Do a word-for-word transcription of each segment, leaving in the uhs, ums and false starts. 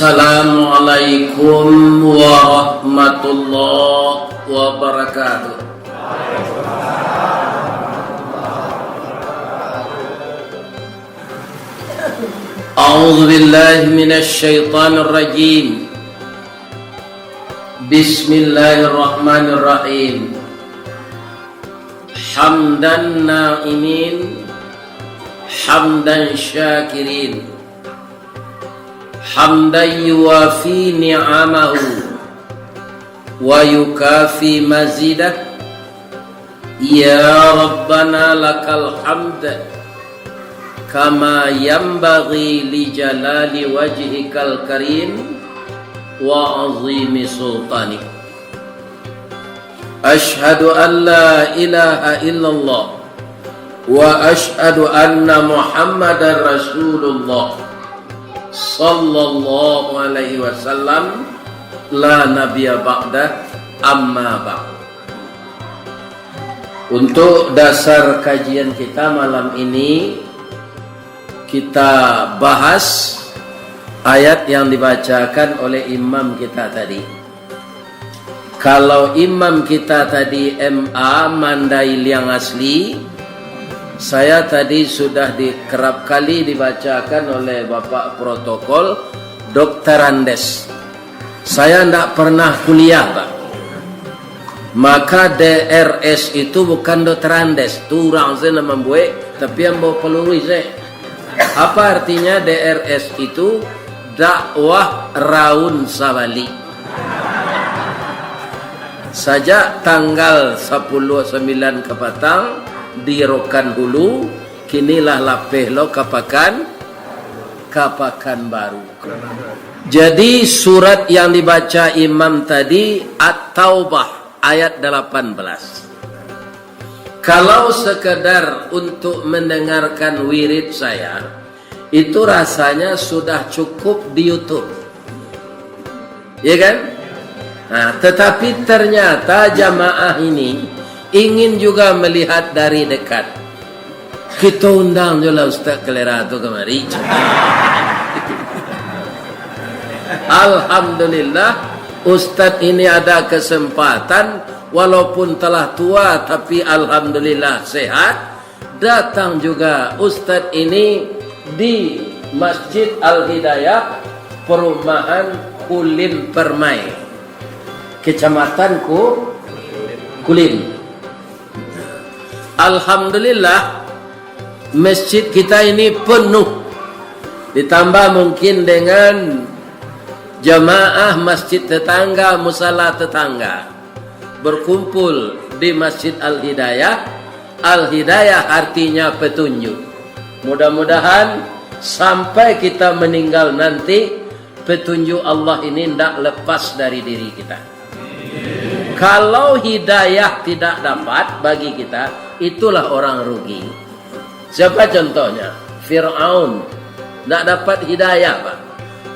Assalamualaikum warahmatullahi wabarakatuh. A'udzubillahi minasyaitonirrajim. Bismillahirrahmanirrahim. Hamdan na'imin, hamdan syakirin, hamdan yuwafi ni'amahu, wa yukafi mazidah. Ya Rabbana lakal hamd, kama yanbaghi li jalali wajhikal karim, wa azimi sultanik. Asyhadu an la ilaha illallah, wa asyhadu anna Muhammadar Rasulullah, sallallahu alaihi wasallam, la nabiyya ba'dah, amma ba'd. Untuk dasar kajian kita malam ini, kita bahas ayat yang dibacakan oleh imam kita tadi. Kalau imam kita tadi M A, Mandai Liang asli, saya tadi sudah di-, kerap kali dibacakan oleh Bapak Protokol, Doktor Andes. Saya ndak pernah kuliah, Pak. Maka D R S itu bukan Doktor Andes, tu urang sajo nan mambuek, tapi ambo paluruih sajo. Apa artinya D R S itu? Dakwah raun sabalik. Sajak tanggal sapuluah sambilan kapatang di Rokan Hulu, kini lah lapeh lo ka Pakan, ka Pakanbaru. Jadi, surat yang dibaca imam tadi, At-Taubah, ayat delapan belas. Kalau sekedar untuk mendengarkan wirid saya, itu rasanya sudah cukup di YouTube. Ya kan? Nah, tetapi ternyata jamaah ini ingin juga melihat dari dekat. Kito undang juolah Ustaz Kalera tu kamari. Alhamdulillah, Ustaz ini ada kesempatan, walaupun telah tua, tapi alhamdulillah sehat. Datang juga Ustaz ini di Masjid Al-Hidayah, Perumahan Kulim Permai, Kecamatan Ku-, Kulim. Alhamdulillah, masjid kita ini penuh. Ditambah mungkin dengan jamaah masjid tetangga, musala tetangga, berkumpul di Masjid Al-Hidayah. Al-Hidayah artinya petunjuk. Mudah-mudahan sampai kita meninggal nanti, petunjuk Allah ini ndak lepas dari diri kita. Kalau hidayah tidak dapat bagi kita, itulah orang rugi. Siapa contohnya? Fir'aun. Ndak dapat hidayah, Pak.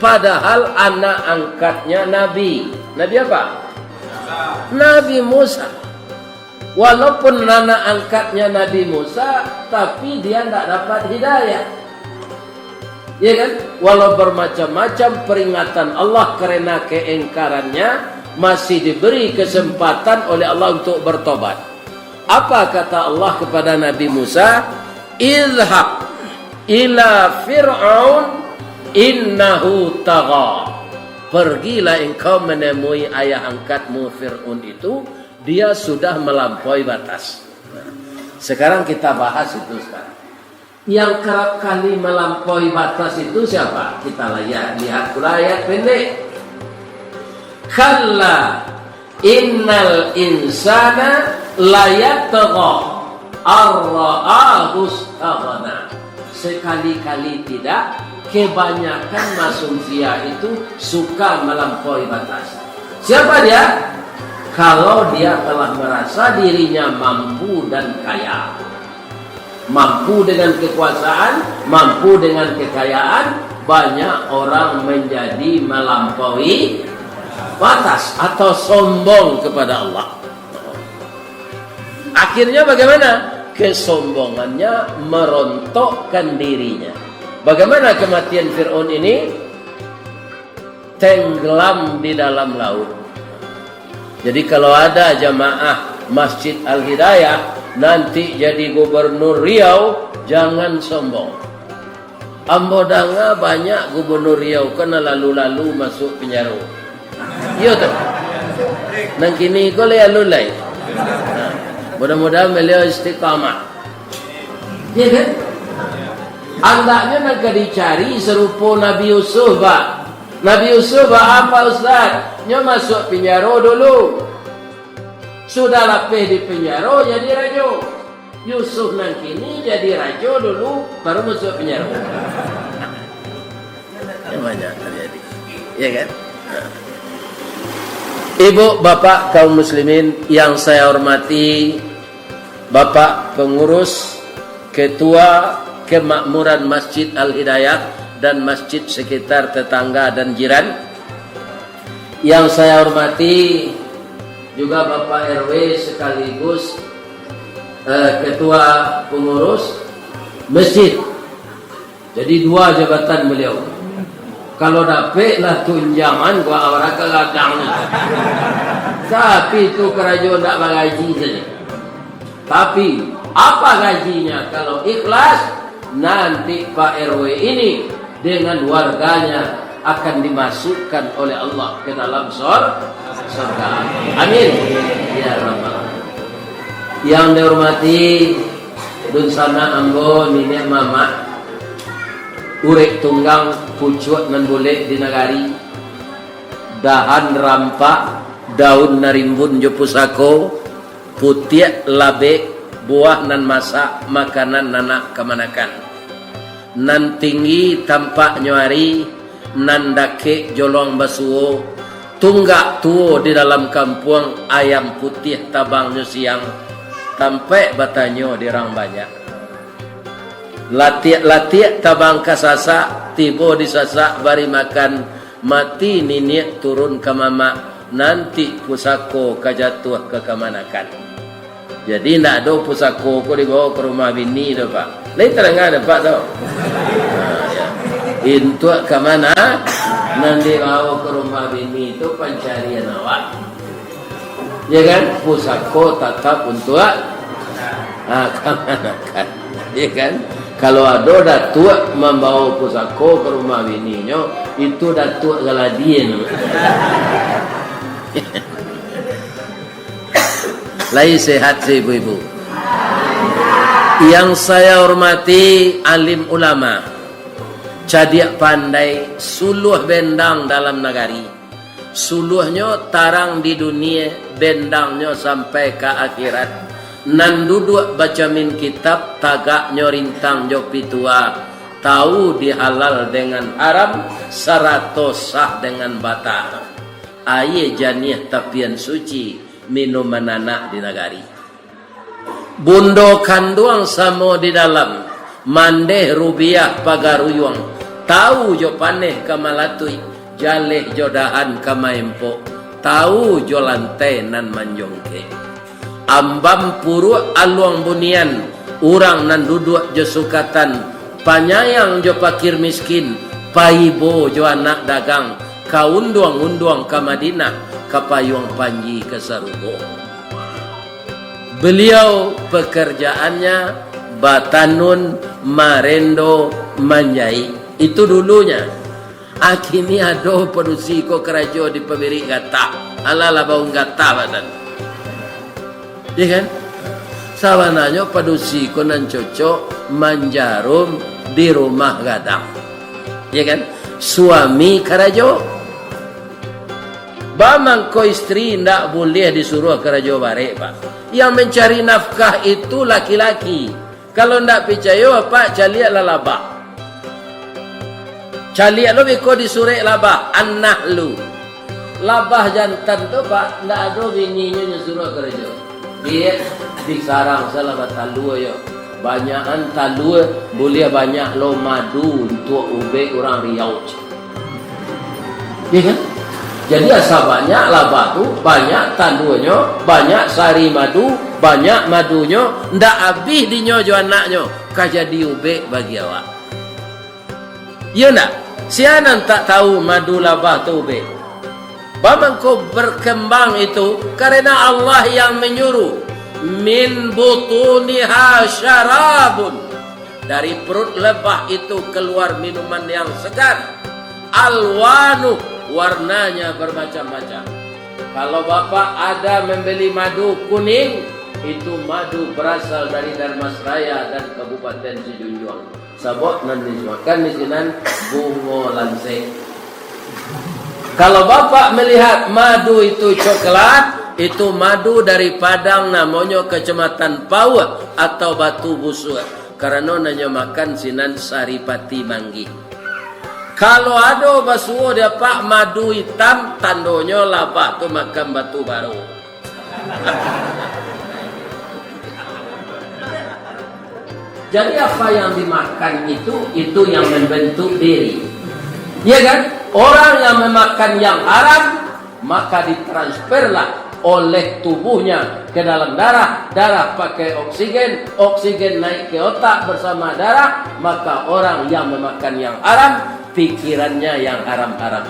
Padahal anak angkatnya Nabi. Nabi apa? Nabi Musa. Walaupun anak angkatnya Nabi Musa, tapi dia ndak dapat hidayah. Ya kan? Walau bermacam-macam peringatan Allah karena keingkarannya, masih diberi kesempatan oleh Allah untuk bertobat. Apa kata Allah kepada Nabi Musa? "Izhab ila Fir'aun innahu tagha." Pergilah engkau menemui ayah angkatmu Fir'aun itu, dia sudah melampaui batas. Sekarang kita bahas itu sekarang. Yang kerap kali melampaui batas itu siapa? Kita lihat, lihat pula ayat pendek. "Kalla innal insana layatgha arra'ahu istaghna." Sekali-kali tidak, kebanyakan manusia itu suka melampaui batas. Siapa dia? Kalau dia telah merasa dirinya mampu dan kaya. Mampu dengan kekuasaan, mampu dengan kekayaan, banyak orang menjadi melampaui batas atau sombong kepada Allah. Akhirnya bagaimana? Kesombongannya merontokkan dirinya. Bagaimana kematian Fir'aun ini? tenggelam di dalam laut. Jadi, kalau ada jamaah Masjid Al-Hidayah nanti jadi gubernur Riau, jangan sombong. Ambo danga banyak gubernur Riau ko nan lalu-lalu masuak pinjaro. Iyo tu. Nan kini ko lai alun lai. Nah, mudah-mudahan beliau istiqamah. Iya kan? Andaknyo nan ka dicari sarupo Nabi Yusuf, Pak. Nabi Yusuf, Pak, apa, Ustaz? Nyo masuak pinjaro dulu. Sudah lapeh di pinjaro, jadi rajo. Yusuf nan kini jadi rajo dulu, baru masuak pinjaro. Yang banyak terjadi. Ya kan? Ibu, bapak, kaum muslimin yang saya hormati, bapak pengurus, ketua kemakmuran Masjid Al-Hidayah dan masjid sekitar tetangga dan jiran. Yang saya hormati juga Bapak R W sekaligus, eh, ketua pengurus masjid. Jadi dua jabatan beliau. Kalau dapek lah tunjangan, gua awak ka gadang ni. Tapi tu karajo ndak bagaji saja. Tapi apa gajinya kalau ikhlas? Nanti Pak R W ini dengan warganya akan dimasukkan oleh Allah ke dalam sor-, sorga. Amin. Ya Rabbal Alamin. Yang dihormati dunsanak ambo, niniak mamak, urek tunggang pucuak nan bulek di nagari, dahan rampak, daun nan rimbun jo pusako, putiak labek, buah nan masak, makanan anak kamanakan. Nan tinggi tampak nyo ari, nan dakek jolong basuo, tunggak tuo di dalam kampuang, ayam putiah tabangnyo siang, tampaik batanyo di urang banyak. Latiak-latiak tabang ka sasak, tibo di sasak bari makan, mati niniak turun ka mamak, nanti pusako ka jatuah ka kamanakan. Jadi, ndak ado pusako ko dibawa ka rumah bini tu, Pak. Lai tadanga dek Apak tu? Ha, ya. Intuak ka mana nan dibawa ka rumah bini tu pancarian awak. Ya kan? Pusako tatap untuak, ha, kamanakan. Ya kan? Kalau ado datuak mambawa pusako ka rumah bininyo, itu datuak galadian. Lai sehat si ibu-ibu? Yang saya hormati alim ulama, cadiak pandai, suluah bendang dalam nagari. Suluahnyo tarang di dunie, bendangnyo sampai ka akhirat. Nan duduak bacamin kitab, tagaknyo rintang jo pitua, tahu di halal dengan haram, sarato sah dengan bata. Aia janiah tapian suci, minuman anak di nagari. Bundo kanduang samo di dalam, mandeh rubiah pagaruyuang, tahu jo paneh ka malatuik, jaleh jo dahan ka maempok, tahu jo lantai nan manjongkek. Ambam puruak aluang bunian, urang nan duduak jo sukatan, panyayang jo pakir miskin, paibo jo anak dagang, ka unduang-unduang ka Madinah, ka payuang panji ka sarugo. Beliau pekerjaannya batanun, marendo, manjaik. Itu dulunya. Ah, kini ado padusi ko karajo di pabirik gatah. Alah lah baun gatah badan. Ya kan? Sabananyo padusi ko nan cocok manjarum di rumah gadang. Ya kan? Suami karajo. Ba mangko istri indak buliah disuruah karajo barek, Pak. Yang mencari nafkah itu laki-laki. Kalau ndak picayo, Pak, caliaklah labah. Caliak lo beko di surek labah, An-Nahlu. Labah jantan tu, Pak, ndak ado bininyo nyo suruah karajo. Dia di sarang salah batalua yo. Banyakan talua, buliah banyak lo madu untuak ubek urang Riau. Ya kan? Jadi asa banyak labah tu, banyak taluanyo, banyak sari madu, banyak madunyo, ndak abih dinyo jo anaknyo, ka jadi ubek bagi awak. Iyo ndak? Sia nan tak tahu madu labah tu, be? Bamangko berkembang itu, karena Allah yang menyuruh. Min butuniha syarabun. Dari perut lebah itu keluar minuman yang segar. Alwanu, warnanya bermacam-macam. Kalau Bapak ada membeli madu kuning, itu madu berasal dari Dharmasraya dan Kabupaten Sijunjuang. Sabab nan dimakan di sinan bungo lansek. Kalau Bapak melihat madu itu coklat, itu madu dari Padang, namonyo Kecamatan Pauh atau Batu Busuak. Karano nan nyo makan sinan saripati manggih. Kalau ado basuo di Apak madu itam, tandonyo labah tu makan batu baro. Jadi apa yang dimakan itu, itu yang membentuk diri. Ya kan? Orang yang memakan yang haram, maka ditransferlah oleh tubuhnya ke dalam darah, darah pakai oksigen, oksigen naik ke otak bersama darah, maka orang yang memakan yang haram, pikirannya yang haram-haram.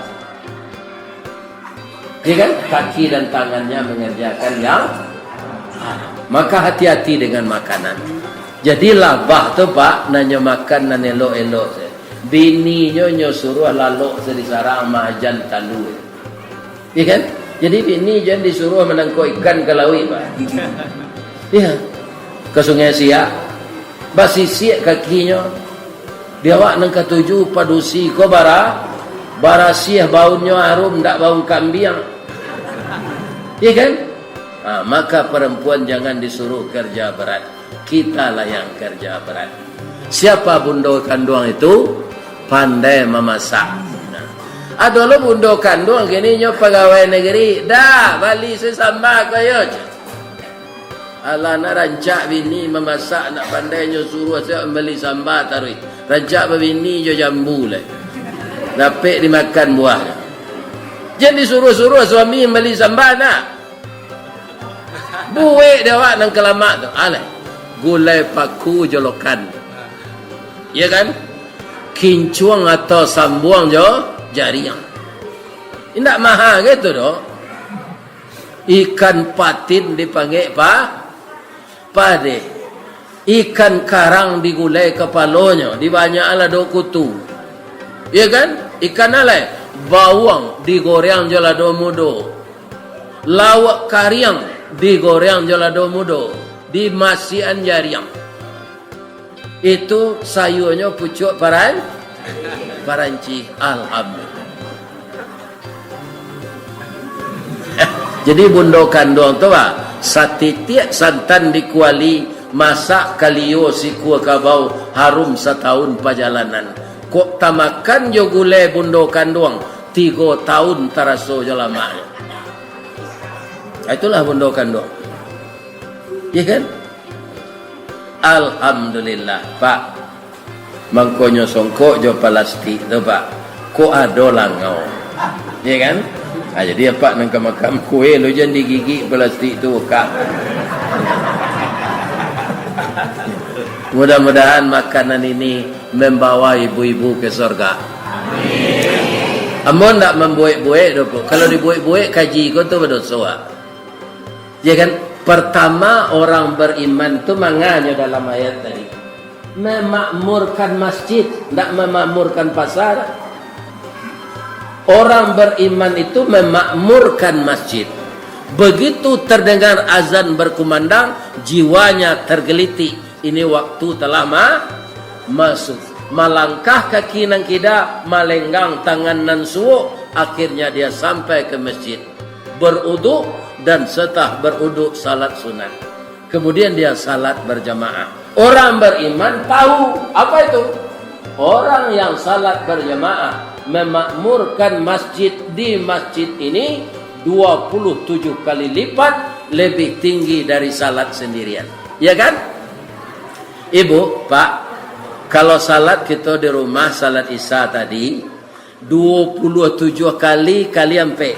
Ya kan? Kaki dan tangannya mengerjakan yang haram. Maka hati-hati dengan makanan. Jadi labah tu, Pak, nan nyo makan nan elok-elok se. Bininyo nyo suruah lalok se di sarang majan talu. Ya kan? Jadi bini jan disuruah manangkok ikan ka lauik, Pak. Ya. Ka Sungai Siak. Basisiak kakinyo. Di awak nan katuju padusi ko bara, barasiah baunnyo arum ndak baun kambiang. Ya kan? Ha, maka perempuan jangan disuruh kerja berat. Kitalah yang kerja berat. Siapa bundo kanduang itu? Pandai mamasak. Nah, ado lo bundo kanduang kini nyo pagawai negeri. Dah, bali se samba ko yo. Alah, nak rancak bini mamasak, nak pandai nyo suruah se mambali samba taruih. Rancak babini jo jambu lai. Dapek dimakan buahnyo. Jan disuruah-suruah suami mambali samba, nak. Buek di awak nan ka lamak tu. Alah. Gulai paku jolokan. Ya kan? Kincuang atau sambuang jo jariang. Indak maha gitu doh. Ikan patin dipangek pa-, padeh. Ikan karang digulai kapalonyo, dibanyakan lado kutu. Ya kan? Ikan alai, bawang digoreng jo lado mudo. Lauak kariang digoreng jo lado mudo, dimasiakan jariang. Itu sayuanyo pucuak paran-, paranci. Alhamdulillah. Jadi bundo kanduang tu, bah, satitiak santan di kuali, masak kalio sikua kabau, harum satahun pajalanan. Kok tamakan jo gulai bundo kanduang, tigo tahun taraso jo lamaknyo. Itulah bundo kanduang. Ya kan? Alhamdulillah, Pak. Mangkonyo songkok jo palastik tu, Pak. Kok ado langau. Ya kan? Ha, jadi apak nan ka makan kue lo jan digigik palastik tu, Kak. Mudah-mudahan makanan ini membawa ibu-ibu ke sorga. Ambo ndak mambuek-buek doh, Pak. Kalau dibuek-buek, kaji ko tu badoso, Pak. Ya kan? Pertama, orang beriman tu manganyo dalam ayat tadi. Memakmurkan masjid, ndak memakmurkan pasar. Orang beriman itu memakmurkan masjid. Begitu terdengar azan berkumandang, jiwanya tergelitik. Ini waktu telah ma-, masuk. Malangkah kaki nan kida, malenggang tangan nan suok, akhirnya dia sampai ke masjid. Beruduk, dan setelah beruduk, salat sunat. Kemudian dia salat berjamaah. Orang beriman tahu apa itu. Orang yang salat berjamaah memakmurkan masjid di masjid ini dua puluh tujuh kali lipat lebih tinggi dari salat sendirian. Ya kan? Ibu, Pak, kalau salat kita di rumah, salat Isya tadi, dua puluh tujuh kali, kali ampek.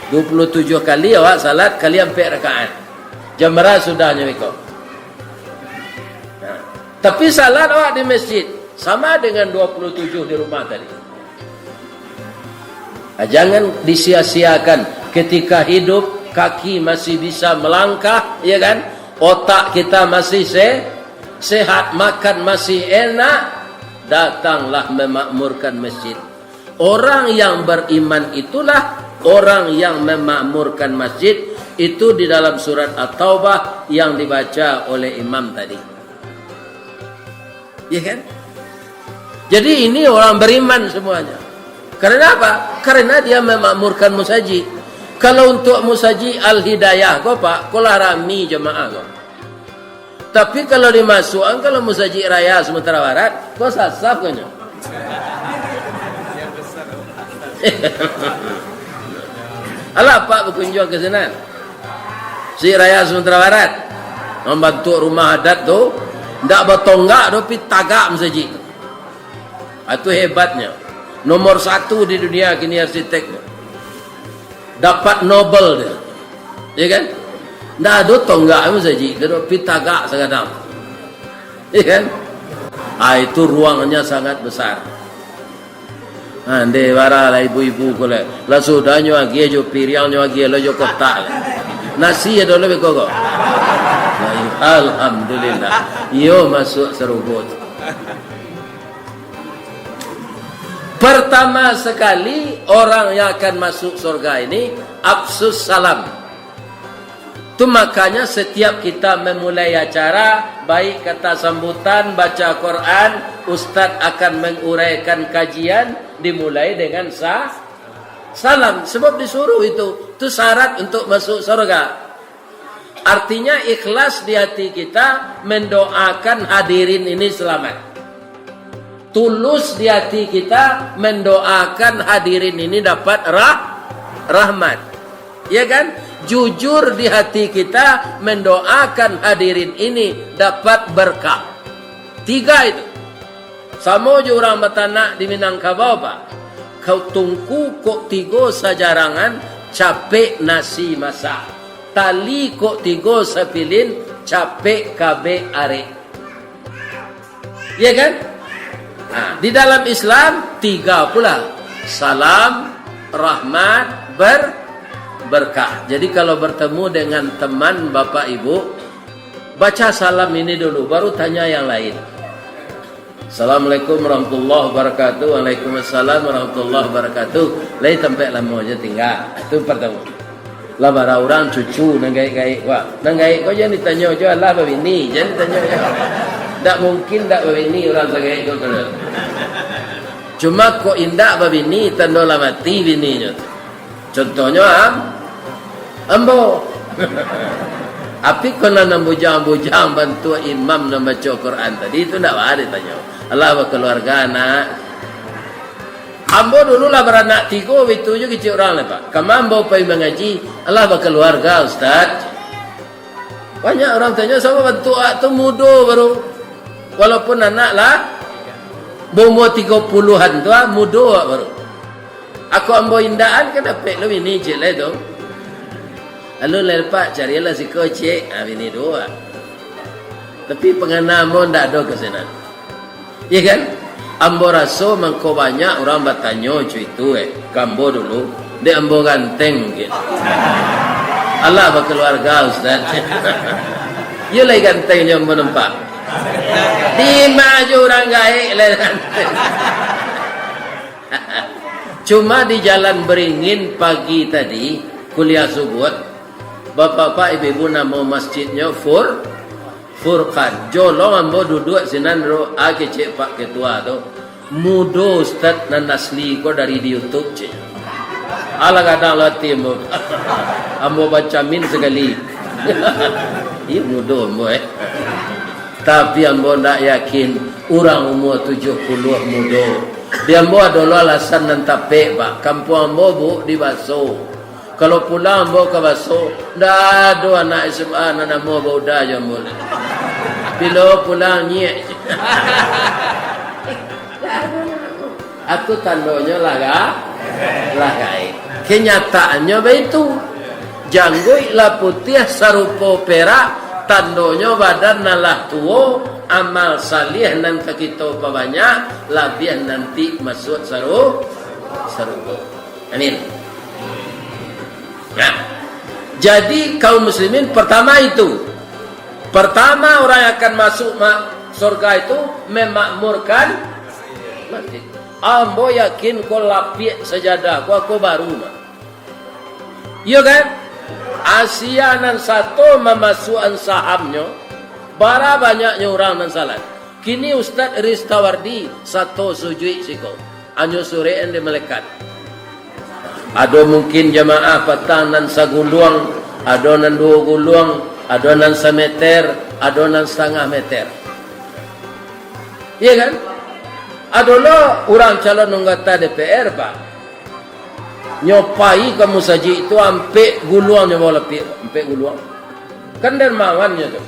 Dua puluh tujuh kali awak salat, kali ampek rakaat. Jam bara sudahnyo iko? Nah, tapi salat awak di masjid. Sama dengan dua puluh tujuh di rumah tadi. Ah, jangan disia-siakan. Ketika hidup, kaki masih bisa melangkah, ya kan? Otak kita masih se-, sehat, makan masih enak, datanglah memakmurkan masjid. Orang yang beriman itulah orang yang memakmurkan masjid, itu di dalam surat At-Taubah yang dibaca oleh imam tadi. Ya kan? Jadi ini orang beriman semuanya. Karena apa? Karena dia memakmurkan musajik. Kalau untuk musajik Al-Hidayah ko, Pak, ko lah rami jamaah ko. Tapi kalau dimasuakan, kalau musajik raya Sumatera Barat, ko sasaf ko nyo. Alah, Pak, bakunjuang ka sinan. Masjid Raya Sumatera Barat. Mambantuak rumah adat tu, ndak batonggak doh, pi tagak masajik tu. Ah, tu hebatnyo. Nomor satu di dunia kini arsiteknyo. Dapat Nobel dia. Ya kan? Ndak ado tonggak masajik tu doh, pi tagak sagadang. Ya kan? Ah, itu ruangnya sangat besar. Ha, ndeh bara lah ibu-ibu ko lai. Lah sudahnyo agiah jo piriangnyo, agiah lo jo kotak. Nasi ado lo beko ko? Nah, alhamdulillah. Iyo masuak sarugo tu. Pertama sekali orang yang akan masuk surga ini, afsus salam. Tu makanya setiap kita memulai acara, baik kata sambutan, baca Quran, ustaz akan menguraikan kajian, dimulai dengan sa-, salam. Sebab disuruh itu, tu syarat untuk masuk surga. Artinya ikhlas di hati kita mendoakan hadirin ini selamat. Tulus di hati kita mendoakan hadirin ini dapat rah-, rahmat. Ya kan? Jujur di hati kita mendoakan hadirin ini dapat berkah. Tiga itu. Samo jo urang batanak di Minangkabau, Pak. Kau tungku kok tigo sajarangan, capek nasi masak. Tali kok tigo sapilin, capek kabek arek. Ya kan? Nah, di dalam Islam, tiga pula. Salam, rahmat, ber-, berkah. Jadi, kalau bertemu dengan teman Bapak Ibu, baca salam ini dulu, baru tanya yang lain. Assalamualaikum warahmatullahi wabarakatuh. Waalaikumsalam warahmatullahi wabarakatuh. Lai tampek lamo jo tingga. Itu pertama. Lah bara urang cucu nan gaek-gaek ko. Nan gaek ko jan ditanyo jo, alah babini, jan ditanyo jo. Ndak mungkin ndak babini urang sagaek ko tu. Cuma kok indak babini, tando lah mati bininyo tu. Contohnyo, am-, ambo. Tapi kok nan bujang-bujang bantuak imam nan baco Quran tadi, tu ndak baa ditanyo. Alah bakaluarga, nak. Ambo dulu lah baranak tigo, baitu jo kecek urang lai, Pak. Kama ambo pai mangaji, alah bakaluarga, Ustaz. Banyak urang tanyo, sabab bantuak awak tu mudo baru. Walaupun anak lah baumua tigo puluahan tu, ah, mudo awak baru. Ako ambo indakan, kan dapek lo bini ciek lai tu. Alun lai, Pak, carilah siko ciek, ah, bini duo. Tapi pangana ambo ndak ado ka sinan. Iya kan? Ambo raso mangko banyak urang batanyo co itu, eh, ka ambo dulu, dek ambo ganteng mungkin. Alah bakaluarga, Ustaz. Iyo lai ganteng jo ambo nampak. Dima jo urang gaek lai ganteng. Cuma di Jalan Beringin pagi tadi, kuliah subuh, bapak-bapak, ibu-ibu, namo masjidnyo Fur-, Furqan. Jolong ambo duduak sinan ro, ah, kecek Pak Ketua tu. Mudo Ustaz nan asli ko dari di YouTube, cek. Alah gadang lo ati ambo. Ambo bacamin sakali. Iyo mudo ambo, eh. Tapi ambo ndak yakin urang umua tujuah puluah mudo. Di ambo ado lo alasan nan tapek, Pak. Kampuang ambo, Bu, di Baso. Kalau pulang ambo ka Baso, ndak ado anak S M A nan namuah bauda jo ambo lai. Bilo pulang nyiak. Itu tandonyo lah ga-, lah gaek. Kenyataannyo baitu. Jangguik lah putiah sarupo perak, Tandonyo badan nan lah tuo, amal salih nan ka kito pabanyak, labiah nanti masuak saru-, sarugo. Amin. Nah, jadi kaum muslimin, pertama itu, pertama orang yang akan masuk ma-, surga itu memakmurkan masjid. Ambo yakin ko lapiak sajadah ko, ko baru mah. Iyo kan? Asia nan sato mamasuakan sahamnyo, bara banyaknyo urang nan salat. Kini Ustaz Ristawardi sato sujuik siko. Anyo surek an di malaikat. Ado mungkin jamaah patang nan saguluang, ado nan duo guluang, ado nan sameter, ado nan satangah meter. Iya kan? Ado lo urang calon anggota D P R, Pak. Nyo pai ka musajik tu, ampek guluang nyo bawa lapiak, ampek guluang. Kan dermawan nyo tu.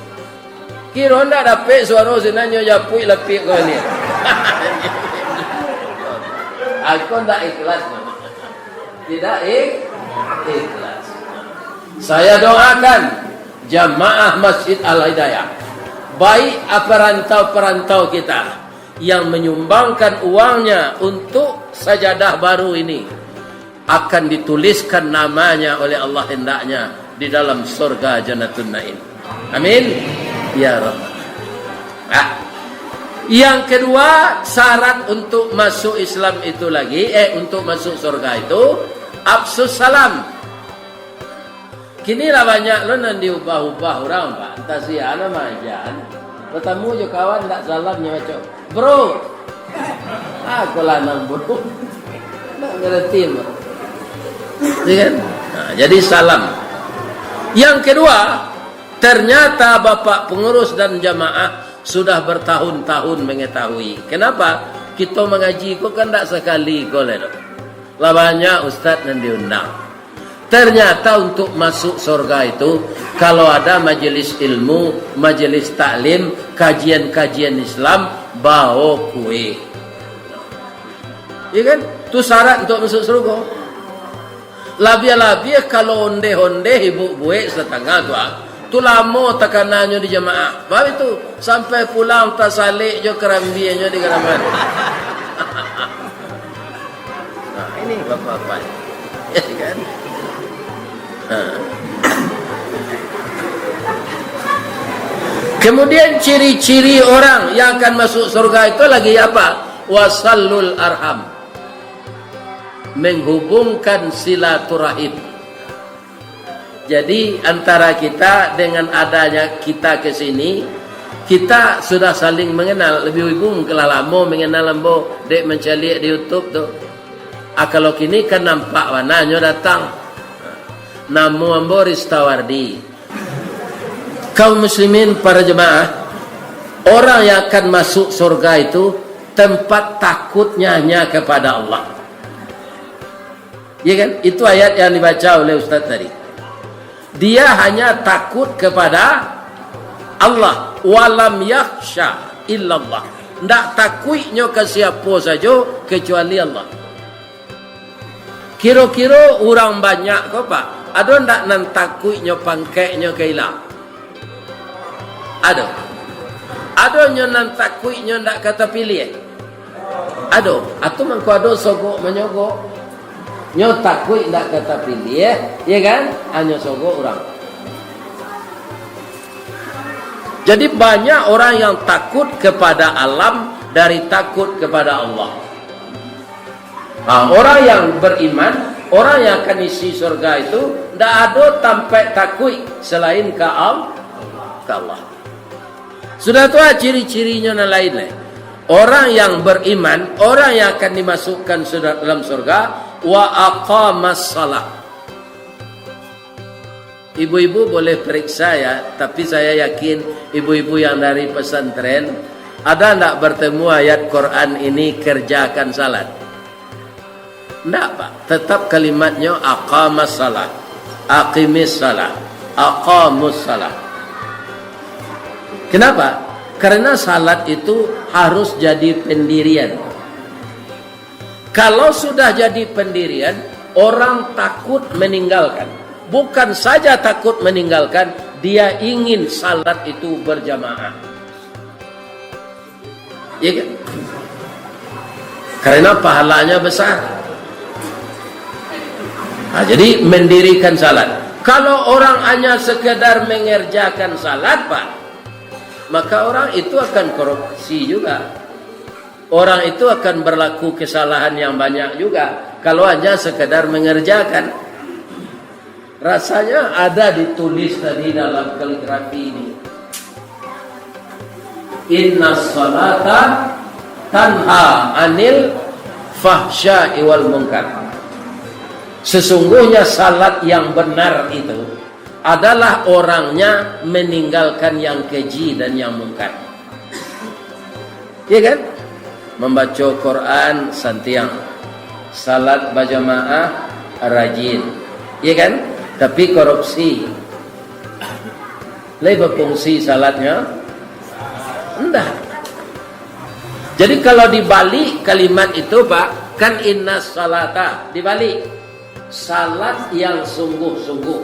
Kiro ndak dapek suaro sinan, nyo japuik lapiak ko ni. Aku ndak ikhlas. Tidak ik-, ikhlas. Saya doakan jamaah Masjid Al-Hidayah, baik perantau-perantau kita yang menyumbangkan uangnya untuk sajadah baru ini, akan dituliskan namanya oleh Allah hendaknya di dalam surga Jannatun Naim. Amin. Ya Rabbal. Ah. Yang kedua, syarat untuk masuk Islam itu lagi, eh, untuk masuk surga itu, afsus salam. Kini lah banyak lo nan diubah-ubah urang, Pak. Antah sia nan maaja. Batamu jo kawan, ndak salam nyo baco, "Bro." Ah, ko lanang, bro. Ndak ngerti, Pak. Iya kan? Nah, jadi salam. Yang kedua, ternyata Bapak pengurus dan jamaah sudah bertahun-tahun mengetahui. Kenapa? Kito mangaji ko kan ndak sakali ko lai doh. Lah banyak ustaz nan diundang. Ternyata untuk masuk surga itu, kalau ada majelis ilmu, majelis taklim, kajian-kajian Islam, bawa kue. Iya kan? Tu syarat untuk masuk surga. Labiah-labiah kalau ondeh-ondeh ibu buek satangah tu, ah. Tu lamo takananyo di jamaah. Baru itu, sampai pulang tasalek jo karambianyo di garaman. Nah, ini bapak-bapak. Ya kan? Nah. Kemudian ciri-ciri orang yang akan masuk surga itu lagi apa? Wasalul arham. Menghubungkan silaturahim. Jadi, antara kita dengan adanya kita ke sini, kita sudah saling mengenal. Lebih ibu mungkin lah lamo mengenal ambo, dek mancaliak di YouTube tu. Ah, kalau kini kan nampak bana nyo datang. Namo ambo Ristawardi. Kaum muslimin, para jemaah, orang yang akan masuk surga itu tempat takutnya hanya kepada Allah. Ya kan? Itu ayat yang dibaca oleh ustaz tadi. Dia hanya takut kepada Allah. "Walam yakhsya illallah." Ndak takuiknyo ka siapo sajo kecuali Allah. Kiro-kiro urang banyak ko, Pak, ado ndak nan takuiknyo pangkeknyo ka ilang? Ado. Ado nyo nan takuiknyo ndak ka tapiliah? Ado. Atu mangko ado sogok manyogok. Nyo takuik ndak ka tapiliah, ya kan? Anyo sogok urang. Jadi banyak orang yang takut kepada alam dari takut kepada Allah. Ha, orang yang beriman, orang yang akan isi surga itu, ndak ado tampek takuik selain ka Al-, ka Allah. Sudah tu, ah, ciri-cirinyo nan lain lai. Orang yang beriman, orang yang akan dimasukkan sudah dalam surga, wa aqamas salah. Ibu-ibu boleh periksa ya, tapi saya yakin ibu-ibu yang dari pesantren, ada ndak bertemu ayat Quran ini, "Kerjakan salat"? Ndak, Pak. Tetap kalimatnyo aqamas salat, aqimis salat, aqamus salat. Kenapa? Karena salat itu harus jadi pendirian. Kalau sudah jadi pendirian, orang takut meninggalkan. Bukan saja takut meninggalkan, Dia ingin salat itu berjamaah. Ya kan? Karena pahalanya besar. Nah, jadi mendirikan salat. Kalau orang hanya sekedar mengerjakan salat, Pak, maka orang itu akan korupsi juga. Orang itu akan berlaku kesalahan yang banyak juga kalau hanya sekedar mengerjakan. Rasanya ada ditulis tadi dalam kaligrafi ini. Inna salata tanha anil fahsya'i wal munkar. Sesungguhnya salat yang benar itu adalah orangnya meninggalkan yang keji dan yang mungkar. Iya kan? Mambaco Quran santiang, salat bajamaah rajin, iya kan? Tapi korupsi, lai bafungsi salatnya? Ndak. Jadi kalau dibalik kalimat itu, Pak, kan inna salata, dibalik. Salat yang sungguh-sungguh.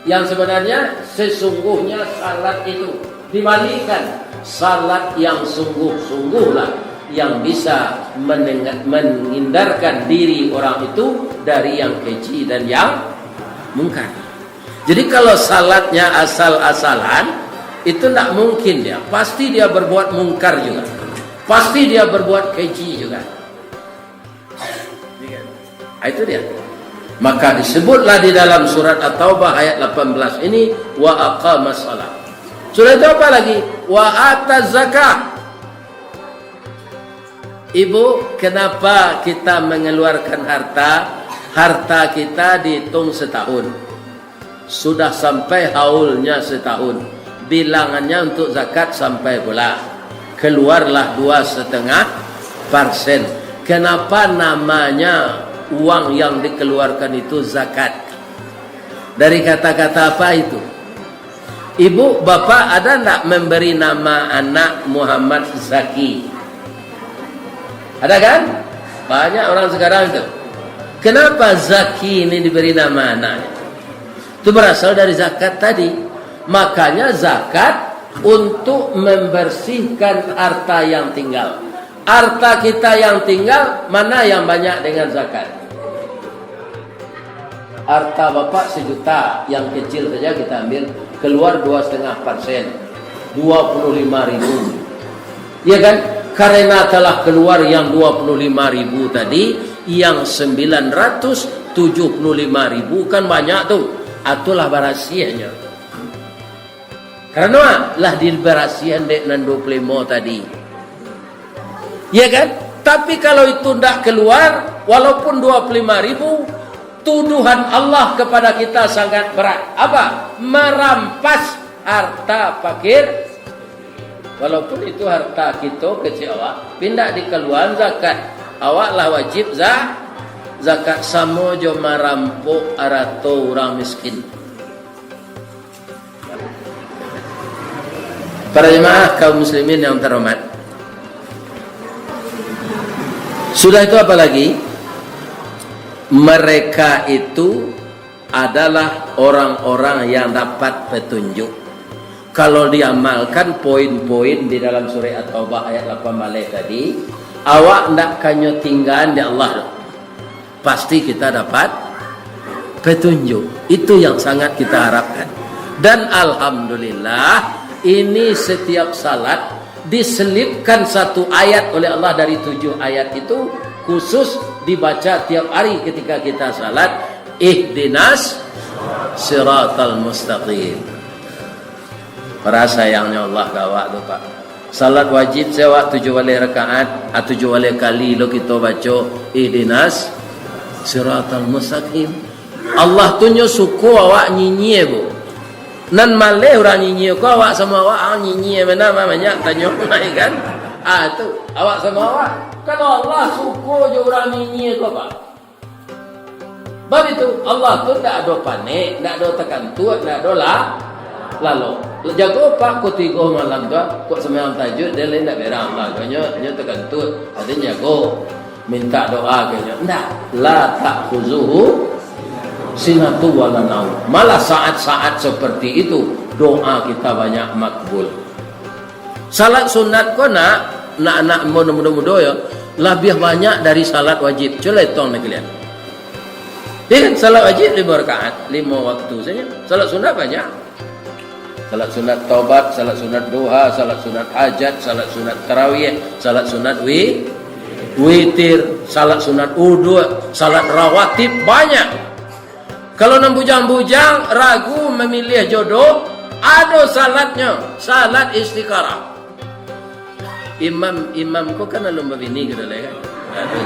Yang sebenarnya, sesungguhnya salat itu. Dibalikkan, salat yang sungguh-sungguhlah yang bisa menenga-, menghindarkan diri orang itu dari yang keji dan yang mungkar. Jadi kalau salatnya asal-asalan, itu ndak mungkin dia. Pasti dia berbuat mungkar juga. Pasti dia berbuat keji juga. Ah, itu dia. Maka disebutlah di dalam surat At-Taubah ayat lapan belas ini, "Wa aqamas shalah." Sudah itu apa lagi? "Wa ataz zakah." Ibu, kenapa kita mengeluarkan harta? Harta kita dihitung setahun. Sudah sampai haulnya setahun, bilangannya untuk zakat sampai pula. Keluarlah dua setengah persen. Kenapa namanya uang yang dikeluarkan itu zakat? Dari kata-kata apa itu? Ibu, bapak ada ndak memberi nama anak Muhammad Zaki? Ada kan? Banyak orang sekarang itu. Kenapa Zaki ini diberi nama anaknya? Itu berasal dari zakat tadi. Makanya zakat untuk membersihkan harta yang tinggal. Harta kita yang tinggal, mana yang banyak dengan zakat? Harta bapak sejuta, yang kecil saja kita ambil, keluar dua setengah persen, dua puluh lima ribu. Ya kan? Karena telah keluar yang dua puluh lima ribu tadi, yang sembilan ratus tujuh puluh lima ribu kan banyak tu. Itulah barasiahnyo. Karena lah dibarasiahan dek nan dua puluh lima tadi. Ya kan? Tapi kalau itu ndak keluar, walaupun dua puluh lima ribu, tuduhan Allah kepada kita sangat berat. Apa? Merampas harta fakir. Walaupun itu harta kito kecek awak, tapi ndak dikaluan zakat. Awak lah wajib za-, zakat samo jo marampok arato urang miskin. Para jemaah kaum muslimin yang terhormat. Sudah itu apa lagi? Mereka itu adalah orang-orang yang dapat petunjuk. Kalau diamalkan poin-poin di dalam surah At-Taubah ayat lapan baleh tadi, awak ndak kanyo tinggaan di Allah doh. Pasti kita dapat petunjuk. Itu yang sangat kita harapkan. Dan alhamdulillah, ini setiap salat diselipkan satu ayat oleh Allah dari tujuh ayat itu, khusus dibaca tiap hari ketika kita salat, "Ihdinas siratal mustaqim." Para sayangnyo Allah ka awak tu, Pak. Salat wajib se awak tujuah baleh rakaat, ah, tujuah baleh kali lo kito baco, "Ihdinas siratal mustaqim." Allah tu nyo suko awak nyinyia, Bu. Nan maleh urang nyinyia ko, awak samo awak, ah, nyinyia bana, banyak tanyo, kan? Ah, tu, awak samo awak. Kalau Allah suko jo urang nyinyia ko, Pak. Bab itu, Allah tu ndak ado panek, ndak ado takantuak, ndak ado la-, lalok. Jago Pak ko tigo malam tu, ah, kok sumbayang tahajud, dia lain ndak berang Allah. Nyo, nyo takantuak, ado jago, minta doa ka nyo. Ndak, la ta'khuzuhu. Sinatu wala naum. Malah saat-saat seperti itu, doa kita banyak makbul. Salat sunat ko nak, nak, nak mudo-mudo yo, labiah banyak dari salat wajib. Cubo lah itong nak kalian. Ya kan, salat wajib limo rakaat, limo waktu sajo. Salat sunat banyak. Salat sunat taubat, salat sunat duha, salat sunat hajat, salat sunat tarawih, salat sunat wi-, witir, salat sunat uduk, salat rawatib, banyak. Kalau nan bujang-bujang, ragu mamiliah jodoh, ado salatnyo, salat istikharah. Imam, imam ko kan alun babini gitu lah kan. Aduh.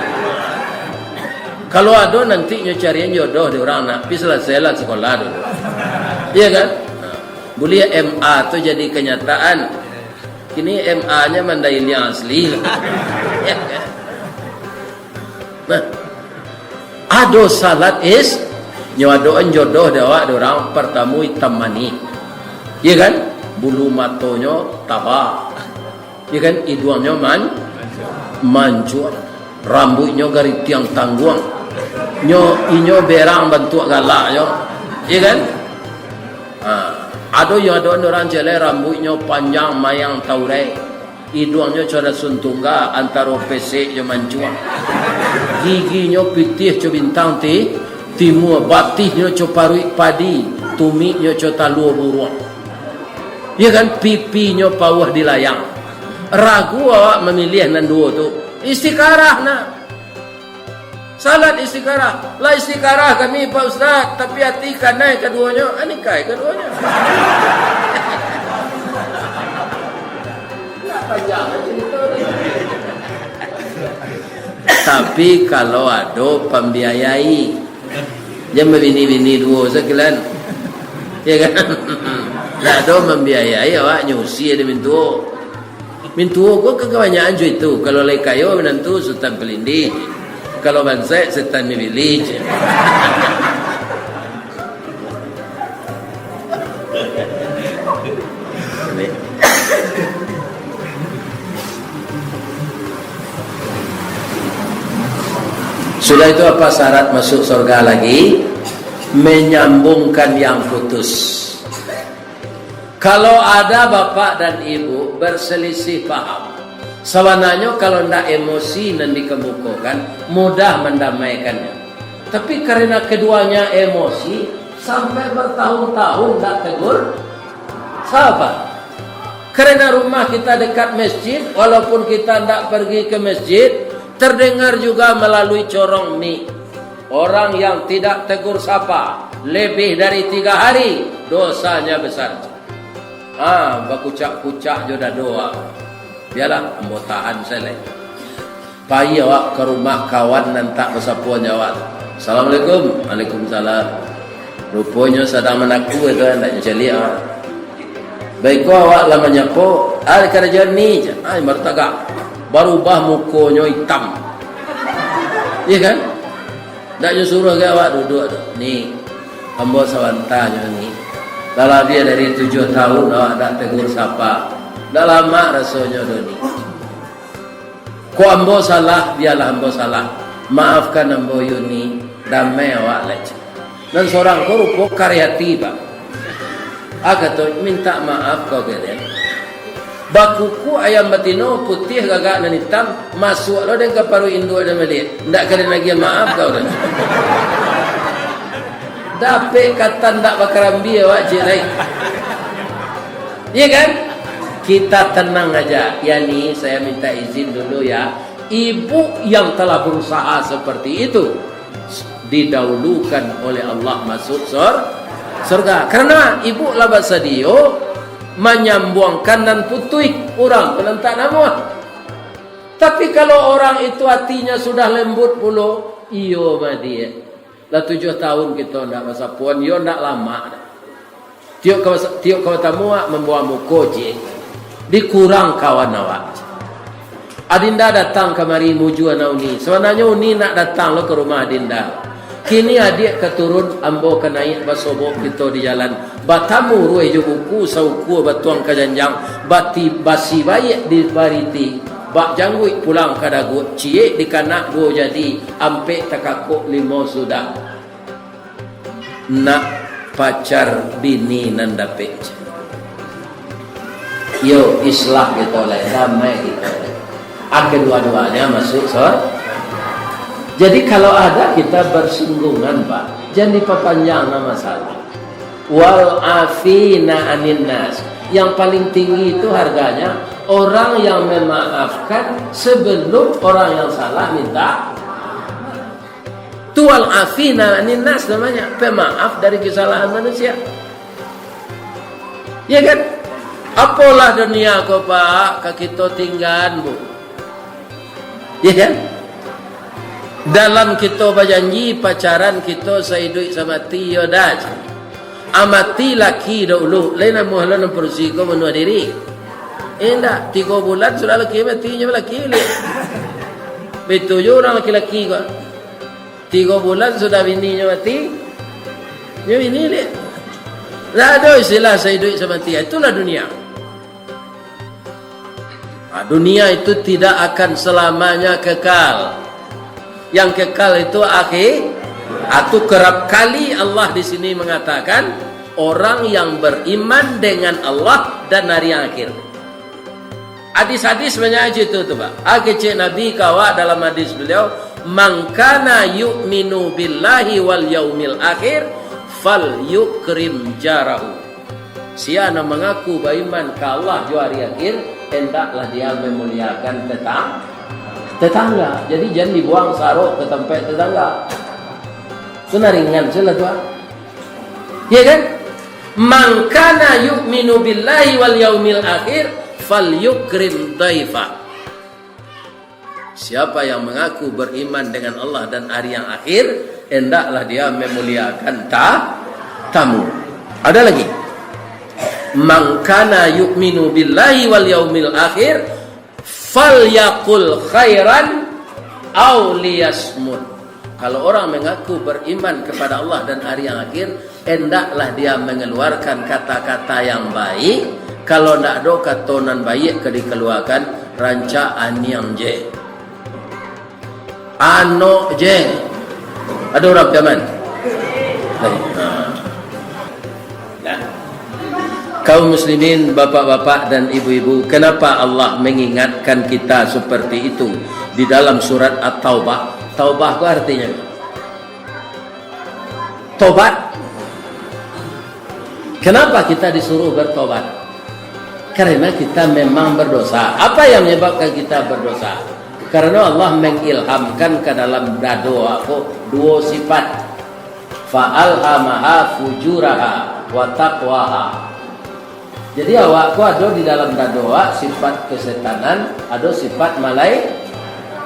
Kalau ado nanti nyo carian jodoh di urang nak, pi salasailah sakolah dulu. Iya kan? Nah, buliah M A tu jadi kenyataan. Kini M A-nya Mandailing asli. Nah, ado salat is, nyo adoan jodoh di awak di urang, partamo itam manih. Iya kan? Bulu matonyo taba. Iya kan? Iduangnyo man-, mancua. Rambuiknyo garitiang tangguang. Nyo, inyo berang bantuak galak nyo. Iya kan? Ha, ado yo, ado urang ciek lai rambuiknyo panjang mayang taurai. Iduangnyo co dasun tungga, antaro pesek jo mancuang. Giginyo pitih co bintang ti-, timua, batihnyo co paruik padi, tumiknyo co talua buruang. Iya kan, pipinyo pauah di layang. Ragu awak mamiliah nan duo tu. Istikharah nah. Salat istikharah. Lah istikharah kami, Pak Ustaz, tapi ati kanai kaduonyo, anikai kaduonyo. Tapi kalau ado pambiayai, jan babini-bini duo sakilan. Ya kan? Ndak ado mambiayai, awak nyusi ado mintuo. Mintuo ko kabanyakan jo itu. Kalau lai kayo minantu Sutan Palindih. Kalau bansaik Setan Mabilih. Sudah itu apa syarat masuk surga lagi? Menyambungkan yang putus. Kalau ada bapak dan ibu berselisih paham, sabananyo kalau ndak emosi nan dikemukokan, mudah mandamaikannyo. Tapi karena keduanya emosi, sampai bertahun-tahun ndak tegur sapa. Karena rumah kita dekat masjid, walaupun kita ndak pergi ke masjid, terdengar juga melalui corong mik. Orang yang tidak tegur sapa lebih dari tiga hari, dosanya besar. Ah, bakucak-kucak jo dado, ah. Bialah, ambo tahan sajo lai. Pai awak ka rumah kawan nan tak basapoan jo awak. "Assalamualaikum." "Waalaikumsalam." Ruponyo sadang manaku itu, ndak caliak awak. Baiko awak lah manyapo, "Ah, karajo ni," jar. Ah, baru tagak. Barubah mukonyo itam. Iya kan? Ndak nyo suruah gai awak duduak tu. "Ni, ambo sabanta nyo ni. Lah labiah dari tujuah tahun awak ndak tegur sapa. Ndak lamak rasonyo do ni. Kok ambo salah, bialah ambo salah. Maafkan ambo yo ni, damai awak lai." Nan sorang ko rupo kareh ati, Pak. Ah, kato, "Mintak maaf kau kalian. Bakuku ayam batino, putiah gagak nan itam, masuak lo den ka paruik induak den baliak. Ndak ka den agiah maaf kau den." Dapek katan ndak bakarambia awak ciek lai. Iya kan? Kita tenang aja. "Ya ni, saya minta izin dulu ya." Ibu yang telah berusaha seperti itu didahulukan oleh Allah masuk sur-, surga. Karena ibu lah basadio manyambuangkan nan putuih, urang tu nan tak namuah. Tapi kalau orang itu hatinya sudah lembut pulo, iyo mah dia. Lah tujuah tahun kito ndak basapoan, yo ndak lamak doh. Tiok ka, tiok ka batamu awak mambawa muko ciek. Dikurang kawan awak. Adinda datang kamari mujua na Uni. Sabananyo Uni nak datang lo ka rumah Adinda. Kini adiak ka turun, ambo ka naiak basobok kito di jalan. Batamu ruweh jo buku, saukua batuang ka janjang, bati-, basi baiak di bariti, bak jangguik pulang ka daguak, ciek dikanak duo jadi, ampek takakok limo sudah. Nak pacar bini nan dapek. Yo, islah kito lai, damai kito lai. Ah, kedua-duanya masuk sor-, jadi kalau ada kita bersinggungan, Pak, jangan diperpanjang lah masalah. Wal afina anin nas. Yang paling tinggi itu harganya orang yang memaafkan sebelum orang yang salah minta. Tu wal afina anin nas namanya, pemaaf dari kesalahan manusia. Ya kan? Apolah dunia ko, Pak, ka kito tinggaan, Bu. Ya kan? Dalam kito bajanji pacaran kito saiduik samati, yo dah. Amati laki dahulu, lain amuah lo nan padusi ko manuah diri. Indak, tigo bulan sudah laki mati, nyo laki liak. Baitu jo urang laki-laki ko. Tigo bulan sudah bininyo mati, nyo bini liak. Ndak ado istilah saiduik samati. Itulah dunia. Nah, dunia itu tidak akan selamanya kekal. Yang kekal itu akhir. Atau kerap kali Allah di sini mengatakan, orang yang beriman dengan Allah dan hari yang akhir. Hadis-hadis banyak aja itu tu, Pak. Ah, kecek Nabi ka awak dalam hadis beliau, "Man kana yu'minu billahi wal yaumil akhir, fal yukrim jarahu." Sia nan mangaku baiman ka Allah jo ari akhir, hendaklah dia memuliakan tetang-, tetangga. Jadi, jan dibuang sarok ka tampek tetangga. Tu nan ringan sajolah tu, ah. Ya kan? "Man kana yu'minu billahi wal yaumil akhir, fal yukrim daifa." Siapa yang mengaku beriman dengan Allah dan hari yang akhir, hendaklah dia memuliakan ta-, tamu. Ada lagi. "Man kana yu'minu billahi wal yaumil akhir, falyakul khairan au liyasmut." Kalau orang mengaku beriman kepada Allah dan hari yang akhir, hendaklah dia mengeluarkan kata-kata yang baik. Kalau ndak ado kato nan baiak ka dikaluakan, rancak aniang je. Anok je. Ado urang Piaman? Lain. Ha. Nah. Kaum muslimin, bapak-bapak dan ibu-ibu, kenapa Allah mengingatkan kita seperti itu di dalam surat At-Taubah? Taubah itu artinya tobat. Kenapa kita disuruh bertobat? Karena kita memang berdosa. Apa yang menyebabkan kita berdosa? Karena Allah mengilhamkan ke dalam dado awak ko duo sifat. Fa alhamaha fujuraha wa taqwaha. Jadi, awak ko ado di dalam dado awak sifat kesetanan, ado sifat malai-,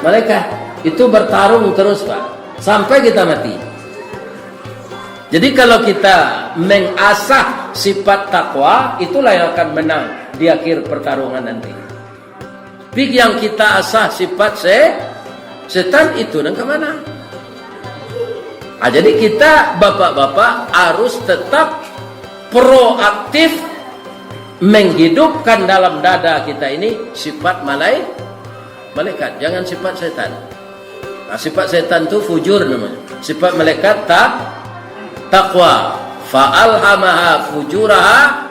malaikat. Itu bertarung terus, Pak, sampai kita mati. Jadi, kalau kita mengasah sifat takwa, itulah yang akan menang di akhir pertarungan nanti. Tapi yang kita asah sifat se-, setan itu nan ka manang. Ah, jadi kita, bapak-bapak, harus tetap proaktif menghidupkan dalam dada kita ini sifat malai-, malaikat, jangan sifat setan. Nah, sifat setan tu fujur namanya. Sifat malaikat ta-, takwa. Fa alhamaha fujuraha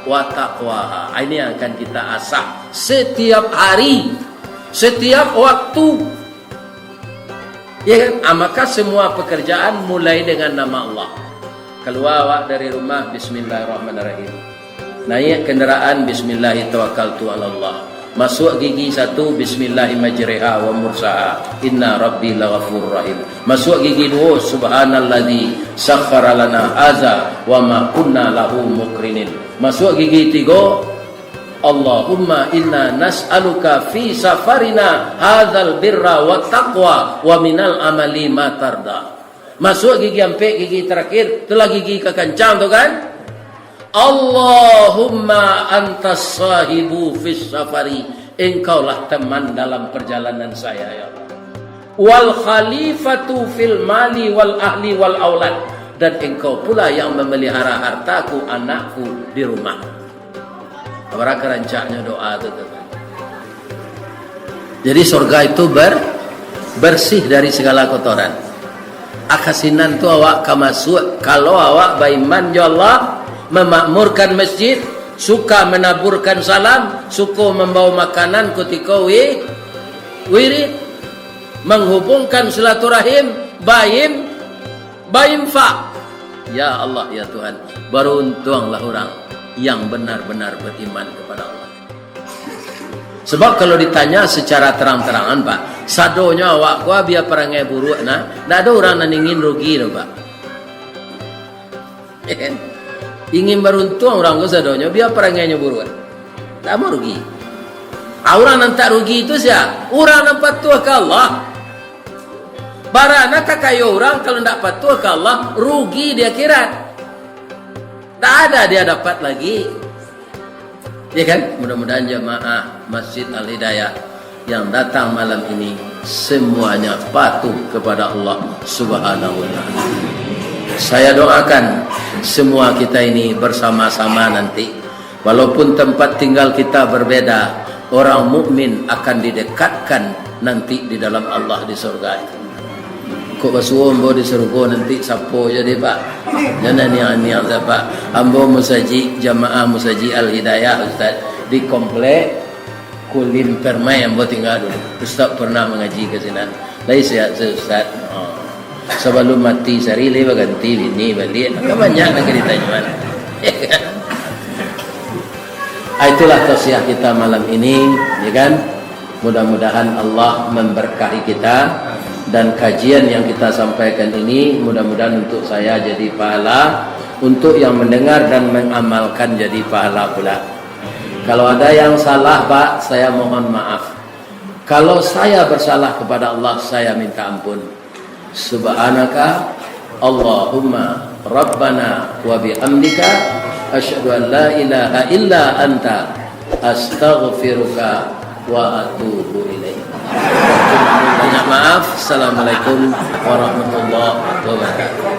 wa taqwaha. Ah, ini yang akan kita asah setiap hari, setiap waktu. Ya kan? Ah, maka semua pekerjaan mulai dengan nama Allah. Kalua awak dari rumah, bismillahirrahmanirrahim. Naiak kandaraan, bismillahi tawakkaltu alallah. Masuak gigi satu, bismillahi majreha wa mursaha. Inna rabbi laghafurur rahim. Masuak gigi duo, subhanalladzi sakhkhara lana haza wa ma kunna lahu muqrinin. Masuak gigi tigo, Allahumma inna nas'aluka fi safarina hadzal birra wa taqwa wa minal amali ma tarda. Masuak gigi ampek, gigi terakhir, itulah gigi kakancang tu kan. Allahumma antas sahibu fis safari. Engkaulah teman dalam perjalanan saya, ya Allah. Wal khalifatu fil mali wal ahli wal aulad. Dan engkau pula yang memelihara hartaku, anakku di rumah. Abaraka rancaknyo doa tu, tu. Jadi, sorga itu ber-, bersih dari segala kotoran. Ka sinan tu awak ka masuak, kalau awak baiman jo Allah, mamakmurkan masjid, suka manaburkan salam, suko mambawa makanan kutiko wi-, wirid, manghubungkan silaturahim, baim-, bainfak. Ya Allah, ya Tuhan, baruntuanglah urang yang benar-benar beriman kepada Allah. Sebab kalau ditanya secara terang-terangan, Pak, sadonyo awak ko bia parangai buruak, nah, ndak ado urang nan ingin rugi doh, Pak. Ingin baruntuang urang ko sadonyo, bia parangainyo buruak. Ndak mau rugi. Ah, urang nan tak rugi tu sia? Urang nan patuah ka Allah. Bara nan ka kayo urang kalau ndak patuah ka Allah, rugi di akhirat. Ndak ada dia dapat lagi. Ya kan? Mudah-mudahan jamaah Masjid Al-Hidayah yang datang malam ini semuanya patuh kepada Allah Subhanahu wa Ta'ala. Saya doakan semua kita ini bersama-sama nanti, walaupun tempat tinggal kita berbeda, orang mukmin akan didekatkan nanti di dalam Allah di surga itu. Kok basuo ambo di sarugo nanti sapo jadi, Pak? Jangan niang-niang sajo, Pak. Ambo musajik, jamaah musajik Al-Hidayah, Ustaz. Di komplek Kulim Permai ambo tingga dulu. Ustaz pernah mangaji ka sinan. Lai sehat se, Ustaz? Oh. Sabalum mati sari lai baganti bini baliak. Kan banyak nan ka ditanyoan. Ah, itulah tausiah kita malam ini, ya kan? Mudah-mudahan Allah memberkahi kita dan kajian yang kita sampaikan ini mudah-mudahan untuk saya jadi pahala, untuk yang mendengar dan mengamalkan jadi pahala pula. Kalau ada yang salah, Pak, saya mohon maaf. Kalau saya bersalah kepada Allah, saya minta ampun. Subhanaka Allahumma Rabbana wa bihamdika, asyhadu an la ilaha illa anta, astaghfiruka wa atubu ilaik. Banyak maaf. Assalamualaikum warahmatullahi wabarakatuh.